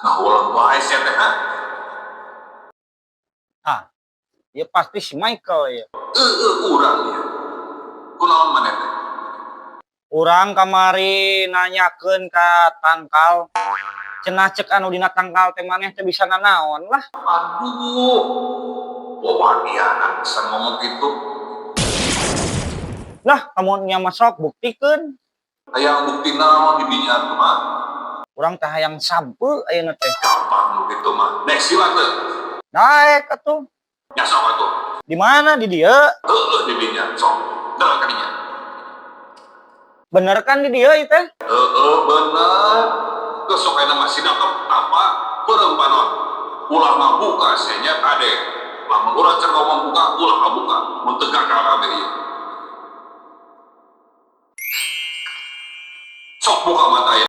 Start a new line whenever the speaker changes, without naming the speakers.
Ngahuleng wae sia teh, ha?
Ah, ya pasti si Michael ya.
Heeh, urang ieu. Kunaon maneh teh?
Urang kamari nanyakeun ka tangkal. Cenah cek anu dina tangkal teh maneh teh bisa nanaon lah.
Aduh. Wawanianan bisa ngomong gitu.
Lah, kamu nya masuk buktikeun.
Hayang bukti naon di dinya atuh mah?
Urang teh hayang sampeu ayeuna teh.
Gampang nu kitu mah. Nek sila teu?
Naek atuh.
Nya sok atuh.
Di mana di dieu?
Heeh, di dinya sok. Gerak ka dinya.
Bener kan di dieu ieu teh?
Heeh, bener. Geus sok ayeuna mah sidak apa peureum panon. Ulah ngabuka sia nya, kade. Lamun urang can ngomong buka, ulah ngabuka. Mun teu gagal kabeh ieu. Sok buka mata ya.